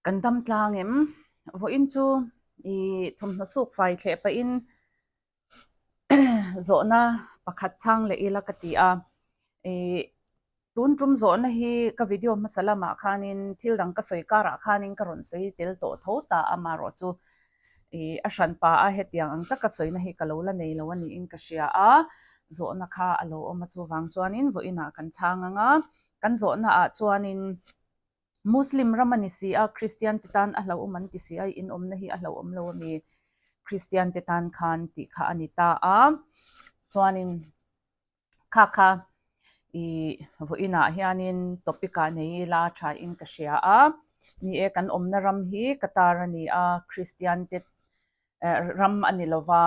Kan dam tlang em? Vawiin chu i thawmhnaw suk fai thleh pahin zawhna pakhat chhang leh ila ka ti a. Ih tun tum zawhna hi ka video hmasa lamah khanin thil dang ka sawi karah khanin ka rawn sawi tel tawh tho ta a amaherawh chu ih a hran pa a hetiang ang taka sawina hi ka lo la nei lo a niin ka hria a. Zawhna kha a lo awm a chuvang chuanin vawiinah kan chhang ang a, kan zawhnaah chuanin Muslim ram a ni si a, Kristian te tan a hlauhawm an ti si a, in awmna hi a hlauhawm lo a mi Kristian te tan khan tih kha a ni ta a. Chuanin kha kha ih vawiinah hianin topic ah nei ila tha in ka hria a. Ni e, kan awmna ram hi Qatar a ni a, Kristian te ram a ni lova,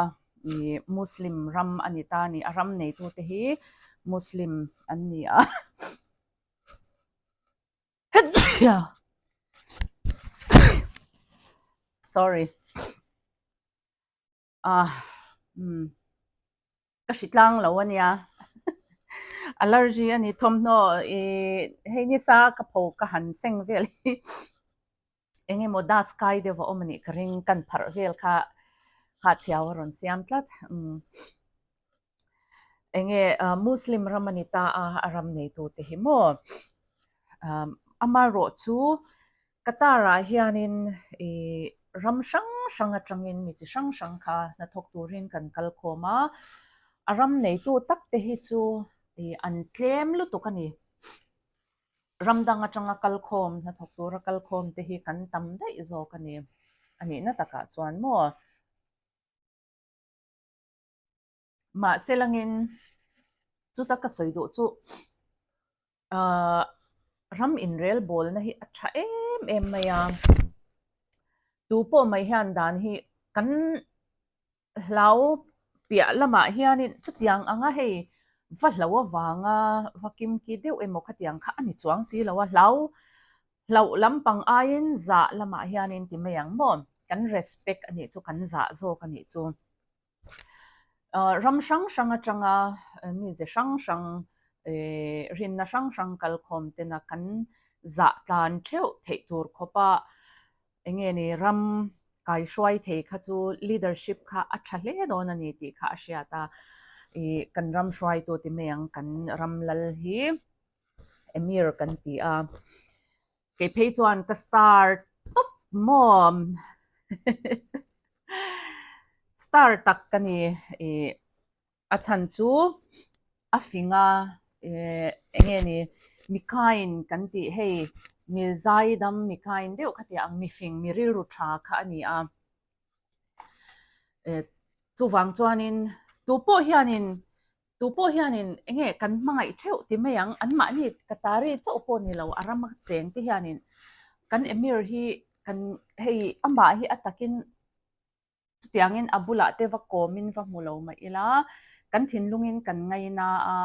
ih Muslim ram a ni ta a ni. A ram neitute hi Muslim an ni a. Sorry. Ah, um. Ka hri tlang lo ania. Allergy ani thawmhnaw i hei nisa ka pho ka han seng vel hi. Eng emaw dust kai deuh a awm anih ka ring kan pharh vel kha kha chhiau a rawn siam tlat. Um. Eng nge Muslim ram a ni ta a, a ram neitute hi maw? Amaherawh chu Qatar-ah hianin ih ram hrang hrang atangin mi chi hrang hrang kha hnathawk turin kan kal khawm a, a ram neitu tak te hi chu ih an tlem lutuk a ni. Ram dang atanga kal khawm, hnathawk tura kal khawm te hi kan tam daih zawk a ni, a nihna takah chuan maw? Mahse langin chuta ka sawi duh chu ahh ram inrel bawlna hi a tha em em mai a, tu pawh mai hian dan hi kan hlau piah lamah hianin chutiang anga hei va hlo avanga va kimki deuh emaw khatiang kha a ni chuang si lo a, hlau hlauh lampang aiin zah lamah hianin ti mai ang maw kan respect a nih chu kan zah zawk a nih chu. Ram hrang hrang atanga mize hrang hrang rinna hrang hrang kalkhawm tena kan zah tlan theuh theih tur khawpa enge ni ram kaihruai thei kha chu leadership kha a tha hle dawn a ni tih kha a hriat a, ih kan ram hruaitu ti mai ang kan ram lal hi Emir kan ti a. Kei phei chuan ka star tawp maw star tak ka ni ih a chhan chu a fing a eh eng nge ni mi kind kan tih hei mi zaidam mi kind deuh kha tia ang mi fing mi rilru tha kha a ni a eh chuvang chuanin tupawh hianin Tu pawh hianin enge kan hmangaih theuh ti mai ang, anmahni Qatari chauh pawh ni lo a rama cheng te hianin kan Emir hi kan hei amah hi a takin chutiangin a bulah te va kawmin va hmu lo mah ila kan thinlungin kan ngaina a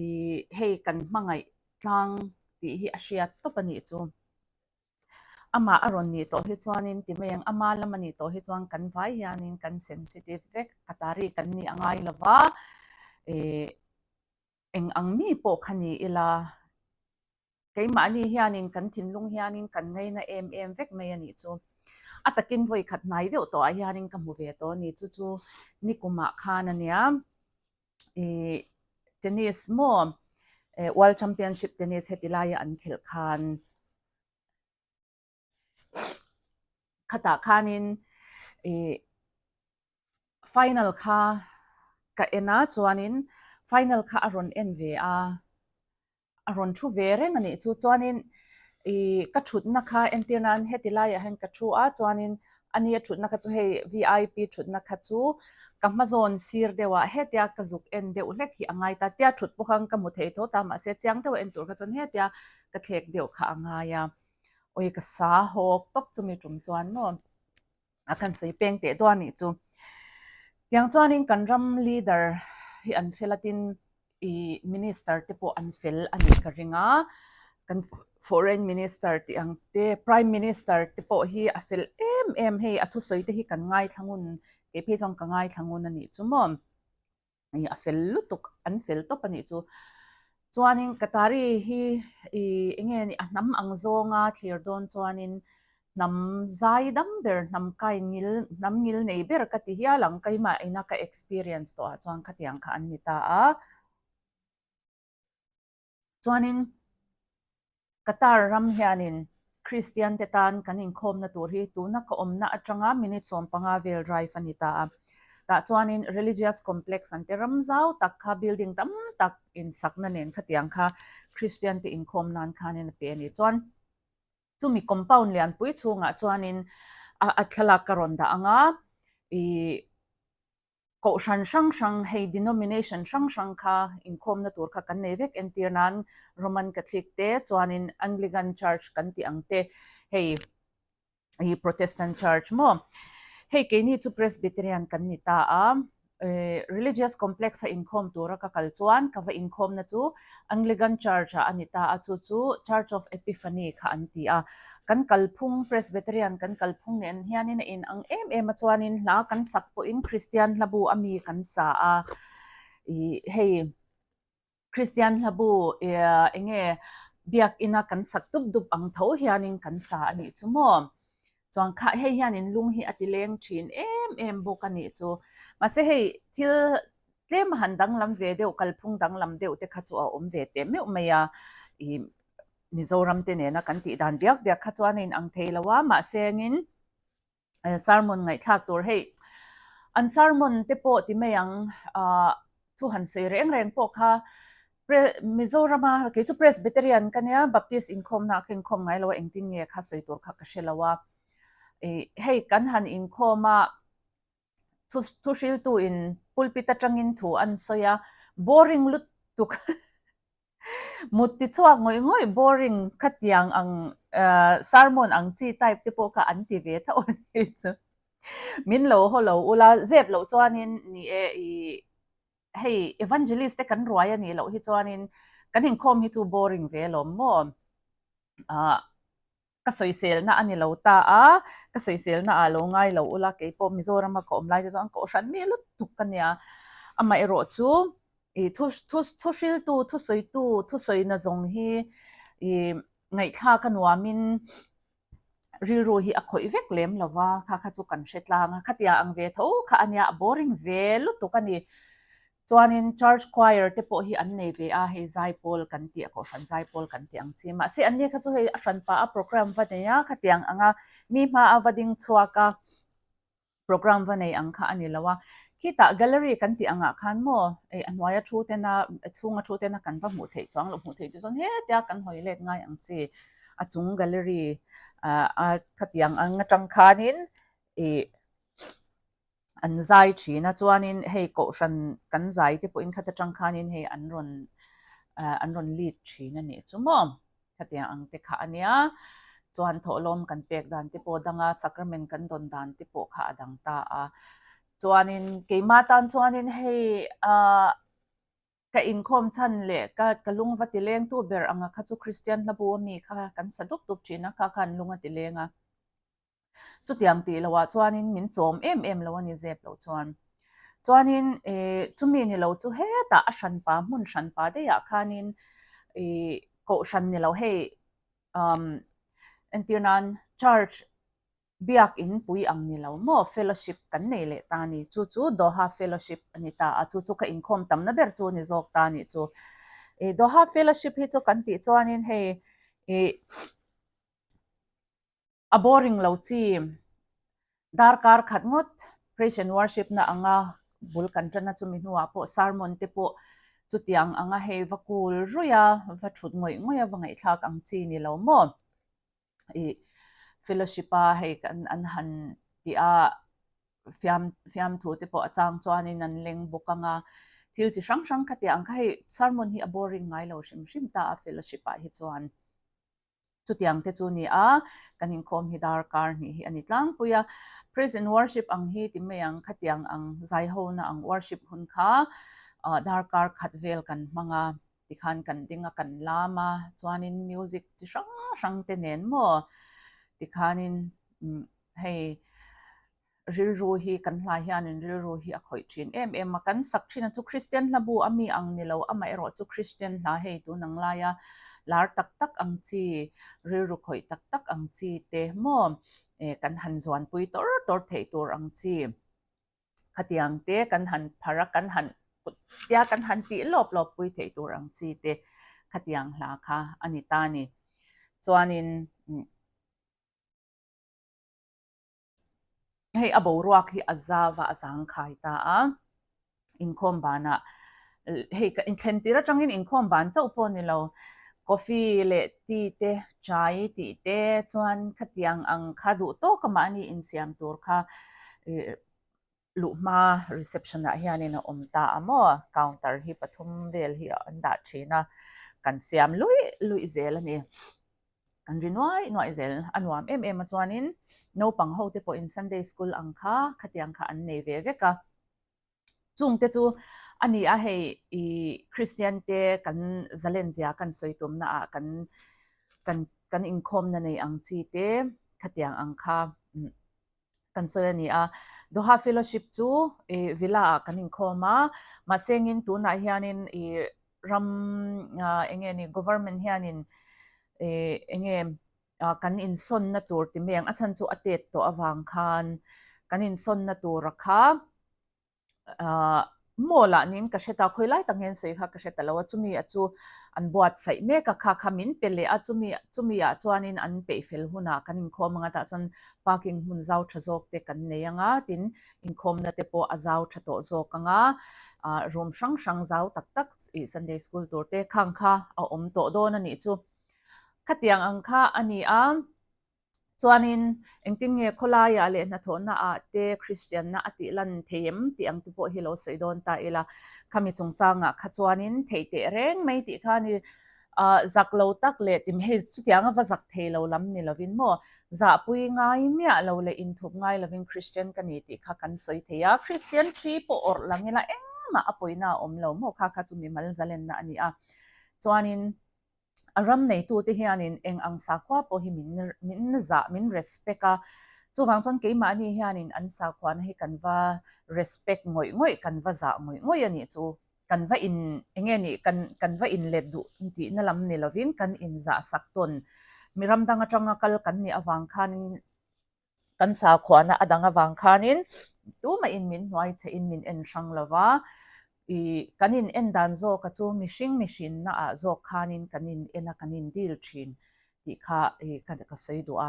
ih hei kan hmangaih tlang tih hi a hriat tawp a nih chu. Amah a rawn nih tawh hi chuanin ti mai ang, ama lam a nih tawh hi chuan kan vai hianin kan sensitive vek, Qatari kan nih a ngai lo va, ih eng ang mi pawh kha ni ila, keimahni hianin kan thinlung hianin kan ngaina em em vek mai a nih chu. A takin vawi khat hnai deuh tawhah hianin ka hmu ve tawh a ni, chu chu nikumah khan a nia. Ih tennis maw eh world championship tennis heti laia an khelh khan khatah khanin ih final kha ka en a chuanin final kha a rawn en ve a. a rawn thu ve reng a nih chu chuanin ih ka thutna kha entir nan heti laiah hian ka thu a chuanin ani a thutna kha chu hei V_I_P thutna kha chu ka hma zawn sir deuh ah hetia ka zuk en deuh hlek hi a ngai ta tia thut pawh khan ka hmu thei tho ta mahse chiang deuh a en tur kha chuan hetia ka thlek deuh kha a ngai a awi ka sa hawk tawp chumi tum chuan maw. a kan sawi peng teh dawn anih chu. Tiang chuanin kan ram leader hi an fel a tin ih minister te pawh an fel a nih ka ring a, kan foreign minister tih ang te prime minister te pawh hi a fel em em hei a thusawi te hi kan ngaithla ngun kei phei chuan ka ngaithla ngun a nih chu maw. Ih a fel lutuk an fel tawp a nih chu. Chuanin Qatari hi ih eng nge ni a hnam ang zawnga thlir dawn chuanin. Hnam zaidam ber, hnam kaingil, hnam ngil nei ber ka ti hial ang, keimah ina ka experience tawhah chuan khatiang kha an ni ta a. Chuanin Qatar ram hianin Kristian te tan kan inkhawmna tur hi tuna ka awmna atanga minute 15 vel drive a ni ta a. Tah chuanin religious complex an ti ram zau tak kha building tam tak insakna nen khatiang kha Kristian te inkhawm nan khanin a pe a ni. Chuan chumi compound lianpui chhungah chuanin a thlalak ka rawn dah ang a, ih Kohhran hrang hrang, hei denomination hrang hrang kha inkhawmna tur kha kan nei vek entir nan Roman Catholic te chuanin Anglican Church kan tih ang te hei i Protestant Church maw. Hei keini chu Presbyterian kan ni ta a, religious complex a inkhawm tura ka kal chuan ka va inkhawmna chu Anglican Church ah a ni ta a, chu chu Church of Epiphany kha an ti a. Kan kalphung, Presbyterian kan kalphung nen hianin a inang em em a chuanin hla kan sak pawhin Kristian hlabu a mi kan sa a, ih hei Kristian hlabu eng nge biakina kan sak dup dup ang tho hianin kan sa a nih chu maw. Chuan kha hei hianin lung hi a ti leng thin em em bawk a nih chu. Mahse hei thil tlem a han danglam ve deuh, kalphung danglam deuh te kha chu a awm ve teh meuh mai a, ih Mizoram te nena kan tih dan diak diak kha chuan a inang thei lo a, mahse engin sermon ngaihthlak tur hei an sermon te pawh ti mai ang ah thu han sawi reng reng pawh kha Mizorama kei chu Presbyterian ka nia Baptist inkhawmna ah ka inkhawm ngai lo a engtin nge kha sawi tur kha ka hre lo a, ih hei kan han inkhawm a thu hriltu in pulpit atangin thu an sawi a boring lutuk. Mut ti chhuak ngawih ngawih boring khatiang ang sermon ang chi type te pawh kha an ti ve tho a ni chu. Min lo haw lo ula zep loh chuanin ni e ih hei evangelist te kan ruai a nih loh hi chuanin kan inkhawm hi chu boring ve alawm maw. Ah. Ka sawiselna a ni lo ta a, ka sawiselna ah lo ngai lo ula, kei pawh Mizorama ka awm lai te chuan kohhran mi lutuk ka nia. Amaherawh chu ih thu thu thu hriltu, thusawitu, thusawina zawng hi ih ngaihthlak a nuamin rilru hi a khawih vek lem lo va, kha kha chu kan hre tlang a, khatia ang ve tho kha a nia, a boring ve lutuk a ni. Chuanin church choir te pawh hi an nei ve a, hei zaipawl kan tih a, kohhran zaipawl kan tih ang chi. Mahse an ni kha chu hei a hranpa a program va nei a, khatiang anga mi hma a va ding chhuak a, program va nei ang kha a ni lo a. Khitah gallery kan tih angah khan maw ei a hnuaia thu tena a chhunga thu tena kan va hmuh theih chuang loh hmuh theih chu chuan hetia kan hawi let ngai ang chi. A chung gallery ah khatiang ang atang khanin ih an zai thin a chuanin hei kohhran kan zai te pawhin khata tang khanin hei an rawn ah an rawn lead thin a nih chu maw khatiang ang te kha a nia chuan thawhlawm kan pek dan te pawh a dang a sacrament kan dawn dan te pawh kha a dang ta a chuanin keimah tan chuanin hei ah ka inkhawm chhan leh ka ka lung va ti leng tu ber anga kha chu Kristian hlabu ami kha kan sa dup dup thin a kha khan lung a ti leng a. Chutiang tih loh ah chuanin min chawm em em lo a ni zep loh chuan. Chuanin ih chumi ni lo chu hetah a hranpa hmun hranpa daih ah khanin ih kohhran ni lo hei umm entir nan church biakin pui ang ni lo maw fellowship kan nei leh ta a ni. Chu chu Doha fellowship a ni ta a, chu chu ka inkhawm tamna ber chu ni zawk ta a nih chu. Ih Doha fellowship hi chu kan tih chuanin hei ih A boring lo chi. Darkar khat ngawt Praise and Worship na anga bul kan tan a chumi hnuah pawh sermon te pawh chutiang anga hei va kul ruih a, va thut ngawih ngawih a, va ngaihthlak ang chi ni lo maw? Ih fellowship a hei kan an han tih a fiam fiamthu te pawh a chang chuanin an leng bawk ang a, thil chi hrang hrang khatiang ang kha hei sermon hi a boring ngai lo hrim hrim ta a fellowship ah hi chuan. Chutiang te chu ni a, kan inkhawm hi darkar hnih hi a ni tlangpui a. Praise and worship ang hi ti mai ang, khatiang ang zaihona ang worship hun kha darkar khat vel kan hmang a, tikhan kan ding a kan lam a, chuanin music chi hrang hrang te nen maw tikhanin hei Rilru hi kan hla hianin rilru hi a khawih thin em em a, kan sak thin a chu Kristian hla bu a mi ang ni lo, amaherawh chu Kristian hla hei tun ang laia Lar tak tak ang chi, rilru khawih tak tak ang chi te maw kan han zuanpui tawr tawr theih tur ang chi khatiang te kan han phar a, kan han kut tia kan han tih lawp lawp pui theih tur ang chi te khatiang hla kha a ni ta a ni. Chuanin Hei a boruak hi a zau a, a zangkhai ta a, inkhawm banah hei ka inthlen tir atangin inkhawm ban chauh pawh a ni lo, coffee leh tea te chai tih te chuan khatiang ang kha duh tawk a mahni insiam tur kha ih luh hma reception ah hianin a awm ta a maw, counter hi pathum vel hi an dah thin a, kan siam luih luih zel a ni. Kan ri nuai nuai zel a nuam em em a chuanin naupang ho te pawhin Sunday school ang kha khatiang kha an nei ve vek a. Chung te chu a ni a hei i Christian te kan zalen zia kan sawi tumna ah kan kan kan inkhawmna nei ang chi te khatiang ang kha kan sawi a ni a. Doha Fellowship chu ih villa ah kan inkhawm a, mahse engin tunah hianin ih ram ah eng nge ni government hianin ih eng nge ah kan insawnna tur ti mai ang a chhan chu a tet tawh avang khan kan insawnna tura kha Ahh mall ah nin ka hre ta, khawi lai tak nge an sawi kha ka hre ta lo a, chumi ah chu an buatsaih mek a, kha kha min pe leh a, chumi chumi ah chuanin an peih fel hunah kan inkhawm ang a, tah chuan parking hmun zau tha zawk te kan nei ang a, tin inkhawmna te pawh a zau tha tawh zawk ang a, ahh room hrang hrang zau tak tak ih Sunday school tur te khang kha a awm tawh dawn a nih chu. Khatiang ang kha a ni a. Chuanin, engtin nge khawlaiah leh hnathawhnaah te Kristianna a tih lan thei em tih ang te pawh hi lo sawi dawn ta ila. Khami chungchangah kha chuanin theih teh reng mai tih kha ni ah zak lo tak leh tim hei chutiang a va zak thei lo lam ni lovin maw zahpui ngai miah lo leh inthup ngai lovin Kristian ka ni tih kha kan sawi thei a. Kristian thi pawh awrh lang ila engmah a pawina a awm lo maw kha kha chu mimal zalenna a ni a. Chuanin. A ram neitute hianin eng ang sakhua pawh hi min min zah, min respect a. Chuvang chuan keimahni hianin an sakhuana hi kan va respect ngawih ngawih, kan va zah ngawih ngawih a nih chu. Kan va in, eng nge nih, kan kan va inlet duh tihna lam ni lovin kan inzah sak tawn. Mi ram dang atanga kal kan nih avang khanin Kan sakhuana a dang avang khanin tumahin min hnuai chhehin min en hrang lo va, ih kan in en dan zawka chu mihring mihrinna ah zawk khanin kan in en a, kan in dil thin tih kha ih ka ka sawi duh a.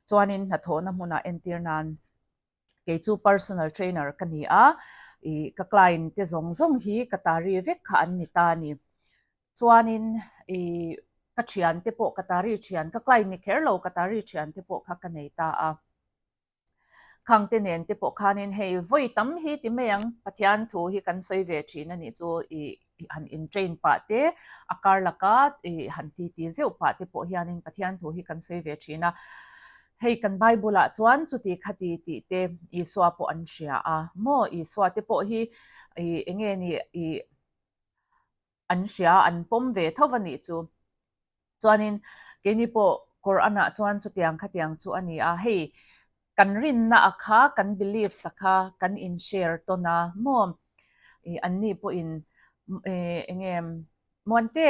Chuanin hnathawhna hmunah entir nan kei chu personal trainer ka ni a, ih ka client te zawng zawng hi ka tari vek kha an ni ta a ni. Chuanin ih ka thiante pawh ka tari thian, ka client ni kher lo ka tari thiante pawh kha ka nei ta a. Khangte nen te pawh khanin hei vawi tam hi ti mai ang, Pathian thu hi kan sawi ve thin a nih chu ih han in train pah te, a kar laka ih han ti ti zeuh pah te pawh hianin Pathian thu hi kan sawi ve thin a. Hei kan Bible ah chuan chuti khati tih te Isua pawh an hria a maw, Isua te pawh hi ih eng nge ni ih an hria a, an pawm ve tho a nih chu. Chuanin keini pawh Quran-ah chuan chutiang khatiang chu a ni a, hei kan rinna a kha, kan beliefs a kha kan in share tawn a maw? Ih anni pawhin eng nge Muante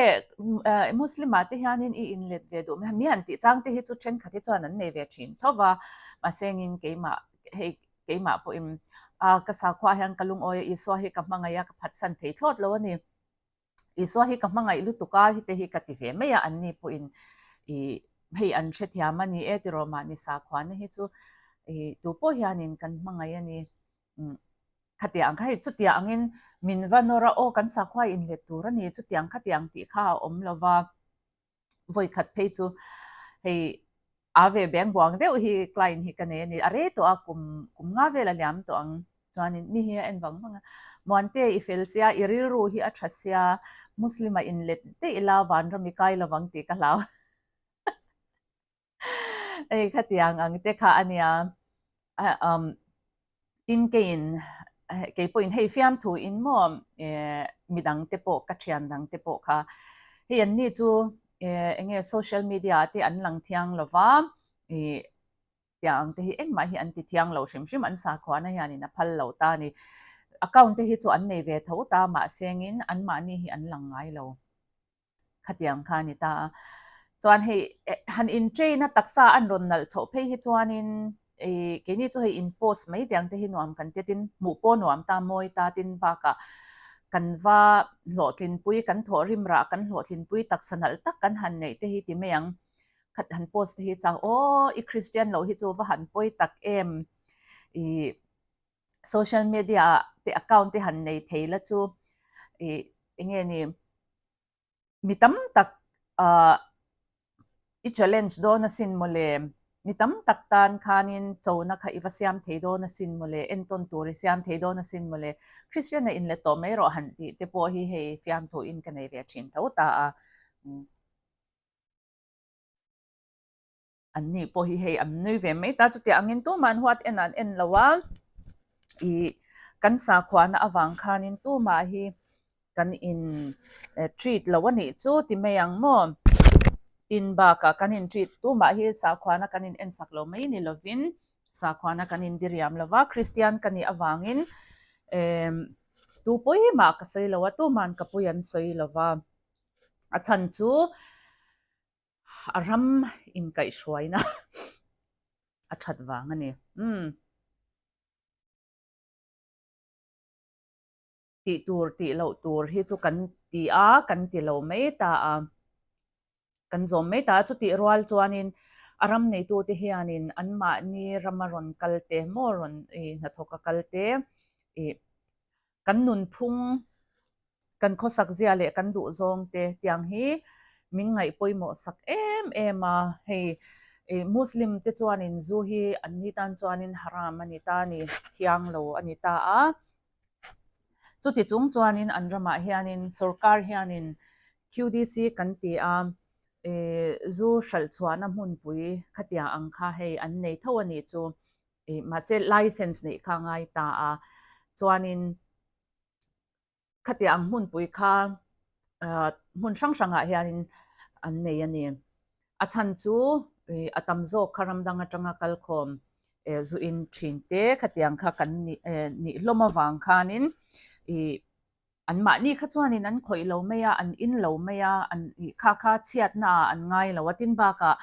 Muslim-ah te hianin i inlet ve duh mai a, mi han tih chang te hi chu thenkhat hi chuan an nei ve thin tho va, mahse engin keimah hei keimah pawhin ah ka sakhua hian ka lungawi a, Isua hi ka hmangaih a, ka phatsan thei thlawt lo a ni. Isua hi ka hmangaih lutuk a, hite hi ka ti ve mai a, anni pawhin ih hei an hrethiam a ni e tiraw mahni sakhuana hi chu ih tu pawh hianin kan hmangaih a ni. Umm khatiang kha hei chutiang angin min va nawr a, aw kan sakhua inlet tur a ni, chutiang khatiang tih kha a awm lo va. Vawi khat phei chu hei a ve beng buang deuh hi client hi ka nei a ni. A rei tawh a, kum kum nga vel a liam tawh ang. Chuanin mi hi a en vang vang a, Muante i fel sia, i rilru hi a tha sia, Muslim a inlet daih ila vanram i kai lovang tih ka hlau. Hei khatiang ang te kha a nia. Um tin keiin kei pawhin hei fiamthu in maw eh midang te pawh ka thian dang te pawh kha hei an ni chu eh eng nge social media ah te an lang thiang lo va ih tiang ang te hi engmah hi an ti thiang lo hrim hrim an sakhuana hianin a phal lo ta a ni. Account te hi chu an nei ve tho ta mahse engin anmahni hi an lang ngai lo. Khatiang kha a ni ta a. Chuan hei han in train a taksa an rawn nalh chhoh phei hi chuanin ih keini chu hei in post mai tiang te hi nuam kan tia tin hmuh pawh nuam ta mawi ta tin bakah kan va hlawhtlinpui kan thawh rim rah kan hlawhtlinpui taksa nalh tak kan han neih te hi ti mai ang. Khat han post te hi chau aw i Christian loh hi chu va han pawi tak em ih social media ah te account te han nei thei la chu ih eng nge ni mi tam tak ah i challenge dawn asin mawle mi tam tak tan khanin chona kha i va siam thei dawn asin mawle entawn tur i siam thei dawn asin mawle Christian a inlet tawh mai rawh han tih te pawh hi hei fiamthu in ka nei ve thin tho ta a. An ni pawh hi hei an nui ve mai ta chutiang angin tumah an huat en an en lo a ih kan sakhuana avang khanin tumah hi kan in treat lo a nih chu ti mai ang maw tin bakah kan in treat tumah hi sakhuana kan in en sak lo mai ni lovin sakhuana kan in diriam lo va Kristian ka nih avangin eh tu pawimah ka sawi lo a tuman ka pui an sawi lo va a chhan chu. A ram inkaihhruaina a that vang a ni. Umm. Tih tur tih loh tur hi chu kan ti a, kan ti lo mai ta a. Kan zawm mai ta a, chutih rual chuanin a ram neitute hianin anmahni rama rawn kal te maw rawn hnathawka kal te ih Kan nunphung, kan khawsak zia leh kan duhzawng te tiang hi min ngaih pawimawh sak em em a, hei Muslim te chuanin zu hi an ni tan chuanin haram a ni ta a ni, thiang lo a ni ta a. Chuti chung chuanin an ramah hianin sorkar hianin QDC kan ti a, zu hralh chhuahna hmunpui khatia ang kha hei an nei tho a nih chu. Ih mahse license neih kha a ngai ta a, chuanin khatiang hmunpui kha ah hmun hrang hrangah hianin an nei a ni. A chhan chu ih a tam zawk kha ram dang atanga kal khawm eh zu in thin te khatiang kha kan nih eh nih hlawm avang khanin ih Anmahni kha chuanin an khawih lo mai a, an in lo mai a, an ih kha kha chhiatna ah an ngai lo a. Tin bakah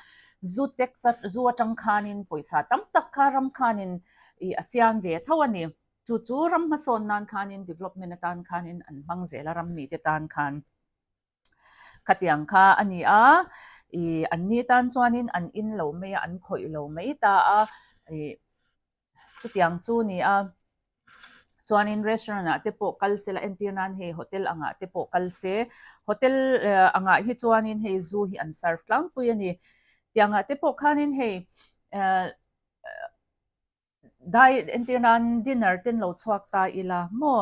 zu tax a, zu atang khanin pawisa tam tak kha ram khanin ih a siam ve tho a ni. Chu chu ram hmasawn nan khanin development atan khanin an hmang zel a ram mite tan khan. Khatiang kha a ni a, ih anni tan chuanin an in lo mai a, an khawih lo mai ta a, ih Chutiang chu ni a, chuanin restaurant ah te pawh kal se la entir nan hei hotel angah te pawh kal se, hotel angah hi chuanin hei zu hi an serve tlangpui a ni. Tiangah te pawh khanin hei eh dai entir nan dinner te an lo chhuak ta ila maw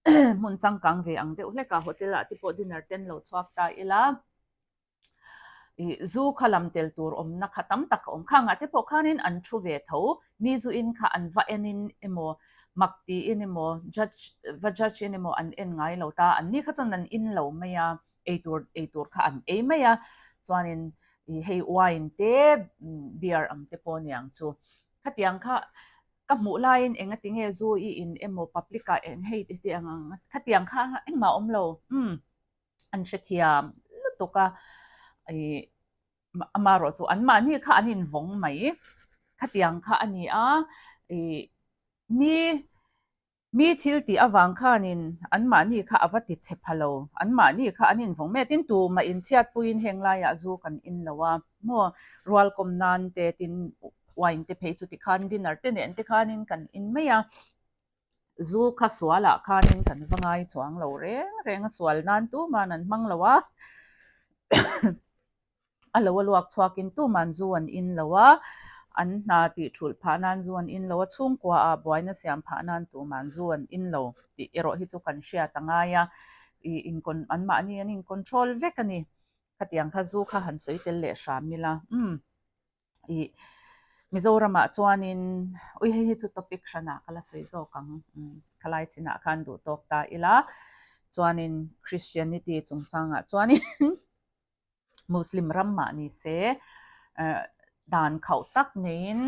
hmun changkang ve ang deuh hlek a hotel ah te pawh dinner te an lo chhuak ta ila. Ih zu kha lam tel tur awmna kha tam tak a awm. Khangah te pawh khanin an thu ve tho. Mi zu in kha an va en in emaw, mak tiin emaw, judge va judge in emaw an en ngai lo ta. An ni kha chuan an in lo mai a, ei tur ei tur kha an ei mai a. Chuanin ih hei wine te beer ang te pawh aniang chu. Khatiang kha ka hmuh laiin engati nge zu i in emaw public ah eng hei ti ang ang khatiang kha engmah a awm lo. Umm. an hrethiam lutuk a, ih amaherawh chu anmahni kha an invawng mai khatiang kha a ni a, ih mi mi thil tih avang khanin anmahni kha a va ti chhe pha lo, anmahni kha an invawng mai a, tin tumah inchhiatpuiin heng laiah zu kan in lo a maw rualkawm nan te tin wine te phei chu tikhan dinner te nen te khanin kan in mai a. Zu kha sualah khanin kan va ngai chuang lo reng reng a, sual nan tuman an hmang lo a, a lo a luak chhuakin tuman zu an in lo a, an hna tih thulh phah nan zu an in lo a, chhungkua ah buaina siam phah nan tuman zu an in lo tih erawh hi chu kan hriat a ngai a, ih in anmahni an in control vek a ni, khatiang kha zu kha han sawi tel leh hram ila umm. Ih Mizoramah chuanin ui hei hi chu topic hranah ka la sawi zawk ang umm khalai chinah khan duh tawk ta ila chuanin Christianity chungchangah chuanin Muslim ram mah ni se eh dan khauh tak neiin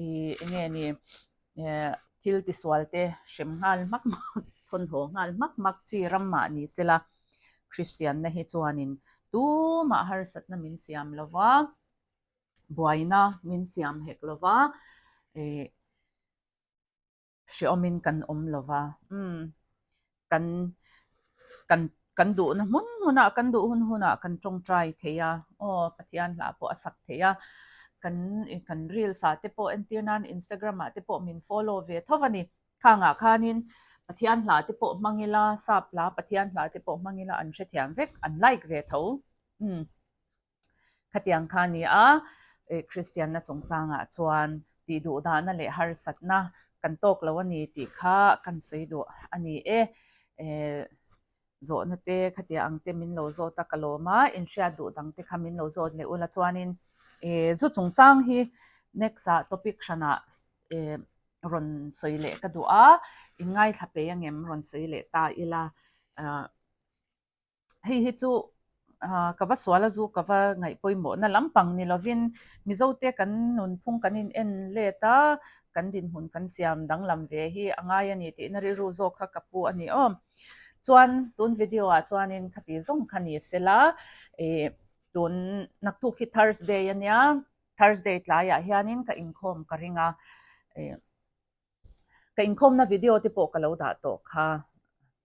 ih eng nge ni eh thil tisual te hrem nghal hmak hmak thawnhaw nghal hmak hmak chi ram mah ni sela Christian na hi chuanin. Tumah harsatna min siam lo va, buaina min siam hek lo va, ih hreawmin kan awm lo va. Umm kan kan kan duhna hmun hmunah kan duh hun hunah kan tawngtai thei a, aw Pathian hla pawh a sak thei a, kan kan reels ah te pawh entir nan Instagram ah te pawh min follow ve tho a ni. Khangah khanin Pathian hla te pawh hmang ila, sap hla Pathian hla te pawh hmang ila an hrethiam vek, an like ve tho. Umm khatiang kha a ni a, Kristianna chungchangah chuan tih duh dahna leh harsatna kan tawk lo a ni tih kha kan sawi duh a ni e. Zawhna te khatia ang te min lo zawt a ka lawm a, inhriat duh dang te kha min lo zawt leh ula chuanin zu chungchang hi next ah topic hranah rawn sawi leh ka duh a, in ngaithla pe angem rawn sawi leh ta ila. Hei hi chu ka va sual a zu ka va ngaih pawimawhna lampang ni lovin Mizote kan nunphung kan in en let a, kan dinhmun kan siam danglam ve hi a ngai a ni tihna rilru zawk kha ka pu a ni aw. Chuan tun video ah chuanin khati zawng kha ni sela ih tun naktuk hi Thursday a nia, Thursday tlaiah hianin ka inkhawm ka ring a ih. Ka inkhawmna video te pawh ka lo dah tawh kha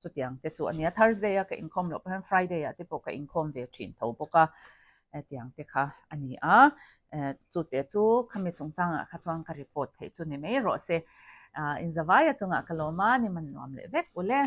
chutiang te chu a nia. Thursday a ka inkhawm loh pawh hian Friday ah te pawh ka inkhawm ve thin tho bawk a, hetiang te kha a ni a. Chute chu khami chungchangah kha chuan ka report theih chu ni mai rawh se. Inzavaia chungah ka lawm a, ni man nuam leh vek ule.